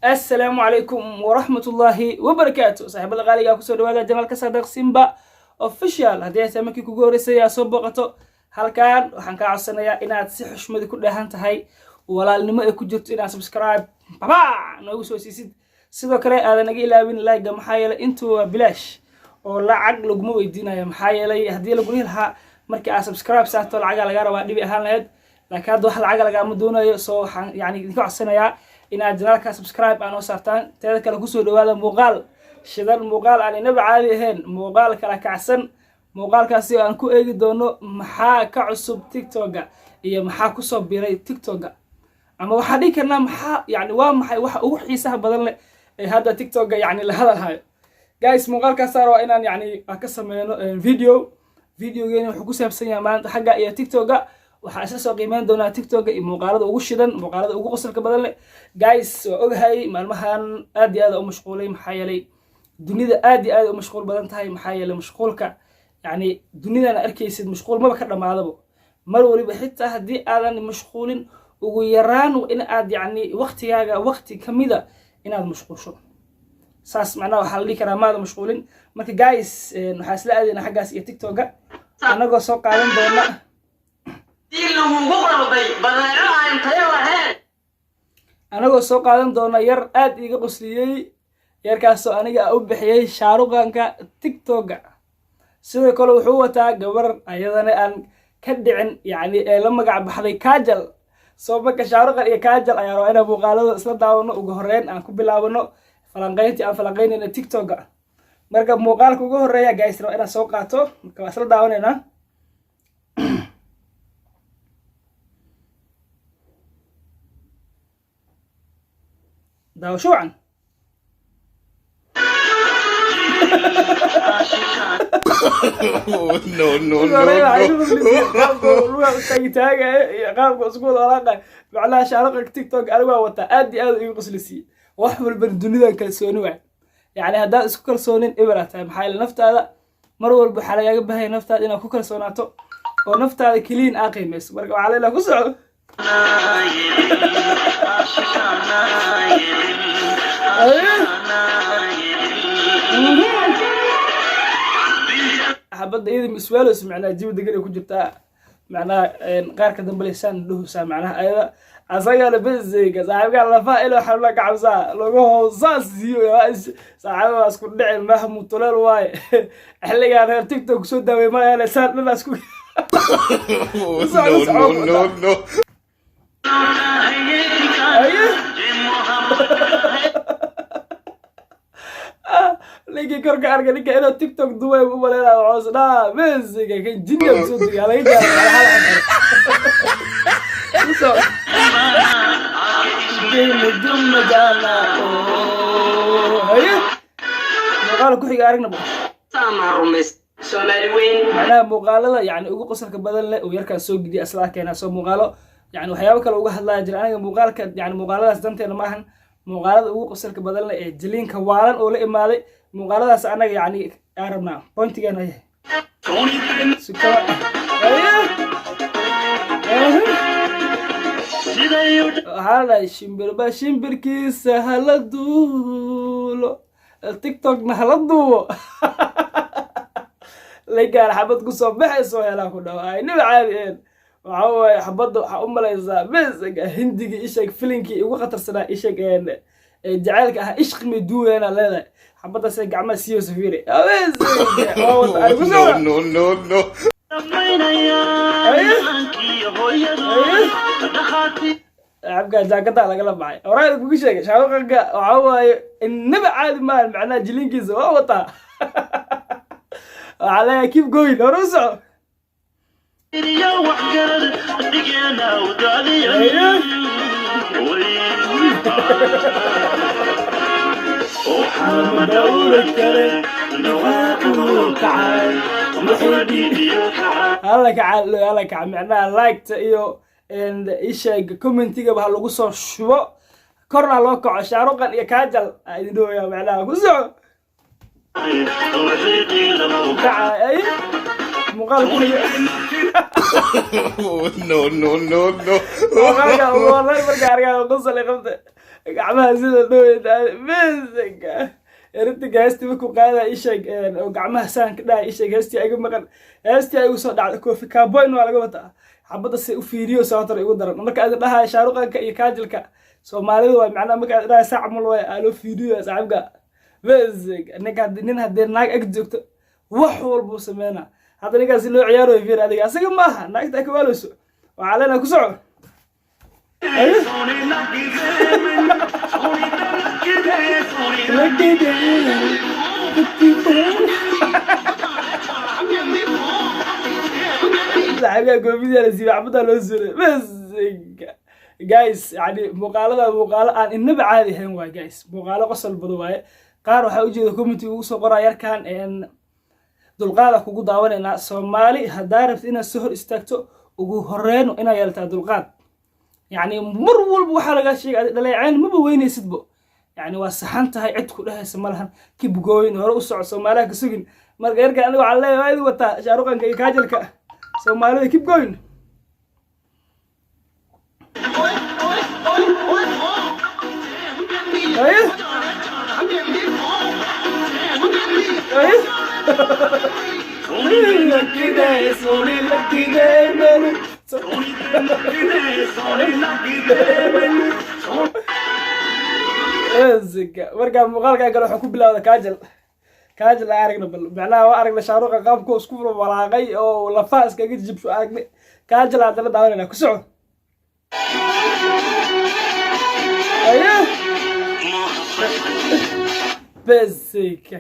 Assalaamu calaykum waraxmatullaahi wabarakaatu. Saaxiibada qaaligaa, kusoo dhawaada channelka Sadaq Simba Official. Haddii ay tahay markii kugu horreysay aa soo booqato halkan, waxaan kaa codsanayaa inaad si xushmadi ku dheehan tahay, walaalnimo ay ku jirto, inaad subscribe baba noogu soo siisid. Sidoo kale aadan naga ilaawin like-ga, maxaa yeelay intuu waa bilaash oo lacag laguma weydiinayo. Maxaa yeelay, haddii lagu dhihi lahaa markii aad subscribe saarto lacagaa lagaa rabaa, dhibi ahaan lahayd, laakiin hadda wax lacaga lagaama doonayo. So waxaan yani idinka codsanayaa inaad channelka subscribe aa noo saartaan. Teeda kale, kusoo dhawaada muuqaal shidan, muuqaal aan inaba caadi ahayn, muuqaal kala kacsan, muuqaalkaasi oo aan ku eegi doono maxaa ka cusub TikToka iyo maxaa kusoo biray TikToka, ama waxaan dhihi karnaa maxaa yani waa maxay waxa ugu xiisaha badan leh ee hadda TikToka yani la hadalhayo. Guys, muuqaalkaas waa inaan yani aan ka sameyno video. Videogeena wuxuu ku saabsan yahay maanta xagga iyo TikToka. Waxaan isla soo qiimeyn doonaa TikToka iyo muuqaalada ugu shidan, muuqaalada ugu qosolka badan leh. Guys, waa ogahay maalmahan aad iyo aad u mashquulay, maxaa yeelay dunida aad iyo aad u mashquul badan tahay. Maxaa yeelay, mashquulka yani dunidana arkaysid, mashquul maba ka dhamaadabo. Mar waliba, xitaa haddii aadan mashquulin, ugu yaraan in aad yani waqtigaaga waqti kamida inaad mashquulsho, saas macnaha waxaa la dhihi karaa maada mashquulin. Marka guys, waxaa isla aadayna xaggaas iyo TikToka, anagoo soo qaadan doona lagugu qalday badeeco aan tayo lahayn. Anagoo soo qaadan doona yar aad iiga qosliyey, yarkaasoo aniga u bixiyey Shaaruqanka TikToka. Sidoo kale wuxuu wataa gabar ayadana aan ka dhicin, yani ee la magac baxday Kajal. Soo marka Shaaruqan iyo Kajal ayaa rabaa inaan muuqaalada isla daawano. Ugu horeyn aan ku bilaabano falanqeyntii aan falanqeynayna TikToka. Marka muuqaalka ugu horeeya, guys, rabaa inaan soo qaato. Marka waa isla daawanaynaa. Daawasho wacan. No, no, no, no. Taagitaagaya iyo qaabka isku wada walaaqay, macnaha Shaaruqa TikTok anigu waa wataa, aad iyo aad igu qoslisiiyey. Wax walba dunidan kalsooni waay. Yani haddaad isku kalsoonin, ibra tahay. Maxaa yeele, naftaada mar walba waxaa lagaaga bahaya naftaada inaad ku kalsoonaato oo naftaada keliin aa qiimeyso. Marka waxaa leedahay ku soco. Xabadda iyada miswaalos, macnaha jibi degan ay ku jirtaa, macnaha qaarka dambe leysaan dhuhusaa, macnaha ayada asagana beseyga saaxiibka lafa ilo xabla ka cabsaa lagu hoosaa siiyo. Saaxiiba waa isku dhicin mah mutuleel waaye. Xilligaan reer TikTok soo daaway malayaan saan dhan isku No, no, no, no. Aye, ninkii korka arka ninka inuu TikTok duway u maleynaya, waxuu dhaa besiga kan jinniga soo dugaa laga gaaro. Haye, muuqaal ku xiga aragna. Saamaa rumays Soomaali weyn. Macnaha muuqaalada yani ugu qosolka badan leh uu yarkaan soo geliya isla arkeenaa. Soo muuqaalo yani waxyaabo kale uga hadlaya jira. Aniga muuqaalka yani muuqaaladaas danteena maahan. Muuqaalada ugu qosolka badan leh ee jiliinka waalan oo la imaaday, muuqaaladaas anaga yani aan rabnaa, pointigeena yahay. Haye, waxaa la dhahay shimbirba shimbirkiisa hala duulo, TikTokna hala duubo, lagaan xabad kusoo baxayso helaa ku dhaw ay niba caadi een. Waxa waaye xabadda waxaa u malaysaa besiga hindigii isheeg, filinkii ugu khatarsanaa isheeg ee jaceylka ah, ishqi may duuweena leedahay. Xabaddaasay gacmaha siiyo safiire besiga waa wata ay ku soo. No, no, no. Haye, cabka jaakadaa lagala baxay. Horaa kugu sheegay, Shaaruqanka waxa waaye inaba caadi maahan. Macnaha jilinkiisa waa wataa. Waxaa leeyahay keep going, hore u soco. Hala kaca, hala kaca, macnaha liketa iyo isheeg commentigaba ha lagu soo shubo, korna loo kaco. Shaaruqan iyo Kaajal aa idin dhowaya, macnaha ku soco. Kaca ay muuqaal ku xiga. No, no, no, no. Muuqaalka ugu horreyn marka arkaa qosol ay qabta. Gacmaha sida dhoweyd erintiga heestii markuu qaadaya isheeg oo gacmaha saanka dhahay, isheeg heestii iga maqan, heestii ay igu soo dhacday. Koofi cowboy waa laga wataa. Xabadda se u fiiriyo sababtar igu daran marka aad dhahay Shaaruqanka iyo Kaajalka Soomaalida waa macnaha marka aad dhahay saac mal waay aa loo fiiriyo saaxiibka. Bes, ninka nin haddii naag ag joogto wax walbuu sameynaa. Hadda ninkaasi loo ciyaarayo fiir adiga, asaga maaha, naagta ay kawaaleyso. Waxaa leenahay ku soco. Saaxiibkaa goofidiyaa la siibay, xabaddaa loo suray. Bes guys, yani muuqaalada muuqaalo aan inaba caadi ahayn waay guys, muuqaalo qosol badan waaye. Qaar waxaa ujeeda comment ugu soo qoraa yarkan dulqaada kugu daawanaynaa. Soomaali haddaa rabtid inaad soo hor istaagto, ugu horeyn inaad yeelataa dulqaad. Yacni mar walba waxaa lagaa sheegay dhaleecayn maba weynaysidbo, yani waa saxan tahay, cid ku dhehaysa ma lahan. Keep going, hore u soco, Soomaaliha ka sugin. Marka yarka aniga waxaan leeyahay waa idin wataa Shaaruqanka iyo Kaajalka Soomaalida. Keep going. Aye. Aye. Soni soni ਲੱਗਦੇ ਮੈਨੂੰ. Marka muuqaalkan kale waxaa ku bilowda Kaajal. Kaajal aan aragna bal, macnaha waa aragna Shaaruqa qaabku isku walaaqay oo lafaha iskaga jibsho aragnay. Kaajal haddana daawanayna, ku soco. Aye, bes,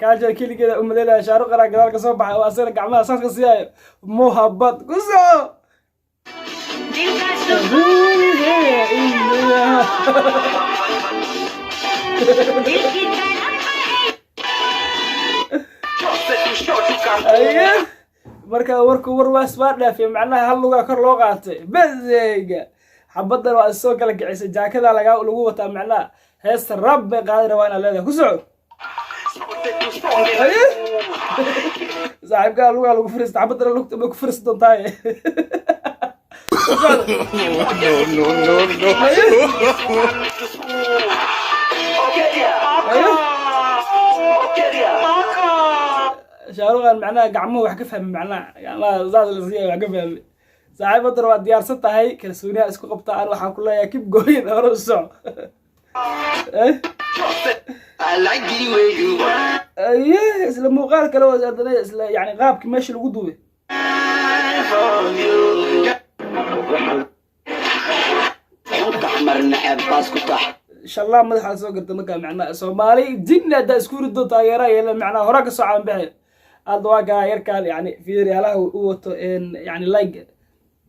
Kaajal keligeeda umaleynaya. Shaaruqana gadaal ka soo baxay oo asagana gacmaha saas ka siiyaayo. Muhabad, ku soco. Aye, marka warku war waas waa dhaafay, macnaha hal lugaa kor loo qaatay. Besega xabaddan waa soo kala kicisay, jaakada lagaa lagu wataa, macnaha heesta rab bay qaadi rabaa inaad leedahay. Ku soco. Aye, saaxiibkaa lugaa lagu fariista, xabaddana lugta bay ku fariisi doontaaye. No, no, no, no. Aye, Shaaruqan macnaha gacmuhu wax ka fahmay, macnaha gacmaha saas la siiyay wax ka fahmay. Saaxiib, haddana waa diyaarsan tahay, kalsooniha isku qabtaa. Aan waxaan ku leeyahay keep going, hore u soco. Eh? Aye, isla muuqaal kale oo haddana isla yani qaabkii meesha lagu duubay. Inshallah madaxa soo garta. Markaa macnaha Soomaali jinni haddaa isku rido taageera yeela, macnaha hore kasoo caanbaxay. Hadda waa kaa yarkaan, yani fiiryaalaha u wato, yani like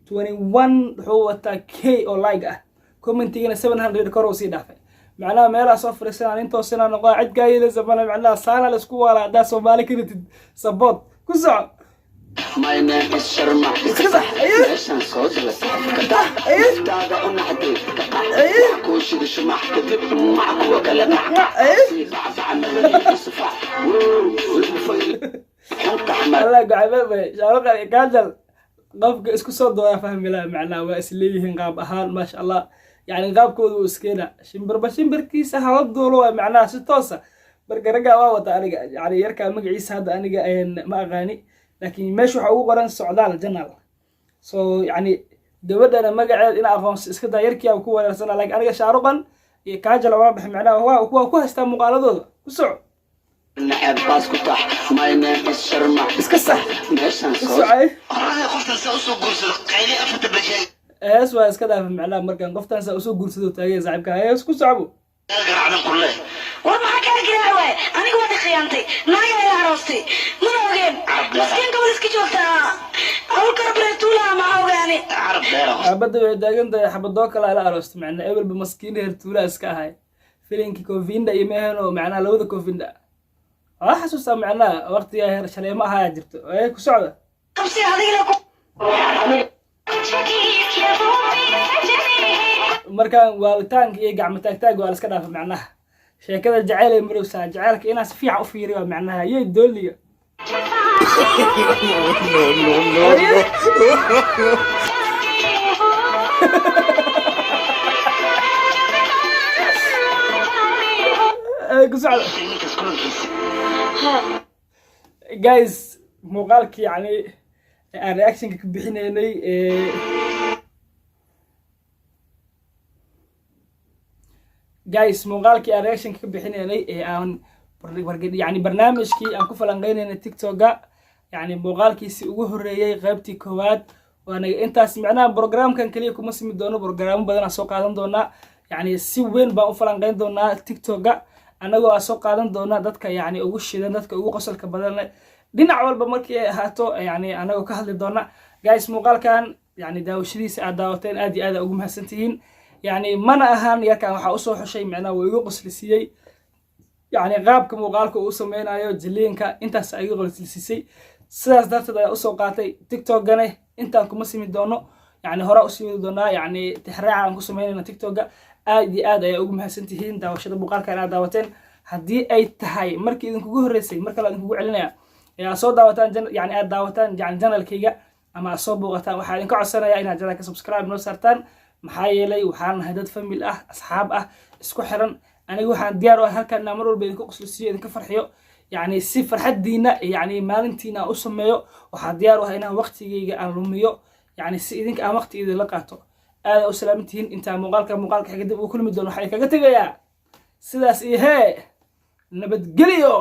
21 wuxuu wataa k oo like ah, commentigana 700 kor uu sii dhaafay. Macnaha meelaha soo fariisanaa intoosina noqo cid kaa yeelaysa male. Macnaha saana la isku waalaa haddaa Soomaali ka ritid support. Ku soco. My name is Sharma. Iska sax. Aye. Meeshaan soo gala saaxiibka. Aye. Naftaada u naxday. Aye. Kuu shida shumax kadib mac kuwa kale bac. Aye. Sii bacbac madaniga sufac. Wuu, lagu fayl. Xunka xmar. Allah gacbe Shaaruqan iyo Kaajal qofka isku soo dooyaa fahmi laha, macnaha waa isleeyihiin qaab ahaan, maasha Allah. Yani qaabkooda uu iskeena shimbirba shimbirkiisa hala duulo waay, macnaha si toosa. Marka raggaa waa wata aniga, yani yarkaa magaciisa hadda aniga ma aqaani, laakiin meesha waxaa ugu qoran Socdaal Janal. So yani gabadhana magaceed ina aqoonsi iska daa, yarkii ku wareersana, laakiin aniga Shaaruqan iyo Kaajal wala dhex, macnaha waa ku haystaa muuqaaladooda. Ku soco. Nacab baas ku tax. My name is Sharma. Iska sax. Meeshaan ku soo socay. Qorraxda qoftan saa usoo guursado qayli afarta bashay. Hees waa iska dhaafa, macnaha markaan qoftaan saa usoo guursado taagay saaxiibka hees ku socbo. Garacdan kulle. War maxaa kaa garaaci waaye? Aniga waad i khiyaantay, naga ila aroostay, mana ogeen. Maskiin gobol iska joogtaa, awlkar bretuula maxaa ogaani? Carab dheera. Xabadda waxay taagan tahay xabadoo kale ala aroosta, macnaa ebelba maskiin reer tuulaa iska ahay. Filinkii Kofinda iyo meeheno, macnaha labada Kofinda waa xasuustaa, macnaha waqtigaa heer shaleemo ahaa jirto ee ku socda. Qabsi adigla ku Markaan waalitaanka iyo gacmo taagtaag waa la iska dhaafa, macnaha sheekada jaceyl ay marowsaa, jaceylka inaan si fiican u fiiriyo waa macnaha yey dooliga. No, no, no, no. Ku socda. Ninkaas kulankiisa. Guys, muuqaalkii yani aan reactionka ka bixinaynay guys, muuqaalkii aan reactionka ka bixinaynay ee aan yani barnaamijkii aan ku falanqeynaynay TikToka, yani muuqaalkiisii ugu horreeyey, qaybtii koowaad, waana intaas. Macnaha programkan keliya kuma simi doono, programmo badan aan soo qaadan doonaa. Yani si weyn baan u falanqeyn doonaa TikToka, annagoo aan soo qaadan doona dadka yani ugu shidan, dadka ugu qosolka badan leh, dhinac walba markii ay ahaato, yani anagoo ka hadli doona. Guys, muuqaalkan yani daawashadiisa aad daawateen aad iyo aad aa ugu mahadsantihiin. Yani mana ahan yarkan waxaa usoo xushay, macnaha wuu igu qoslisiiyey, yani qaabka muuqaalka uu sameynayo, jiliinka, intaas iga qoslisiisay. Sidaas darteed ayaa usoo qaatay. TikTokgane intaan kuma simi doono, yani hore usii wadi doonaa, yani tixraaca aan ku sameynayna TikTokga. Aad iyo aad ayaa ugu mahadsantihiin daawashada muuqaalkan aad daawateen. Haddii ay tahay markii idinkugu horreysay, mar kale idinkugu celinaya, ee aad soo daawataan yani aad daawataan yani channelkayga ama aad soo booqataan, waxaa idinka codsanayaa inaad channelka subscribe noo saartaan. Maxaa yeelay waxaan nahay dad family ah, asxaab ah, isku xiran. Aniga waxaan diyaar u ah halkan inaan mar walba idinku qoslisiiyo, idinka farxiyo, yani si farxaddiina yani maalintiina aan u sameeyo. Waxaan diyaar u ah inaan waqtigayga aan lumiyo, yani si idinka aan waqti idinla qaato. Aada u salaamantihiin. Intaa muuqaalka muuqaalka xiga dib uu kulmi doono, waxaa kaga tegayaa sidaas iyo hee nabadgelyo.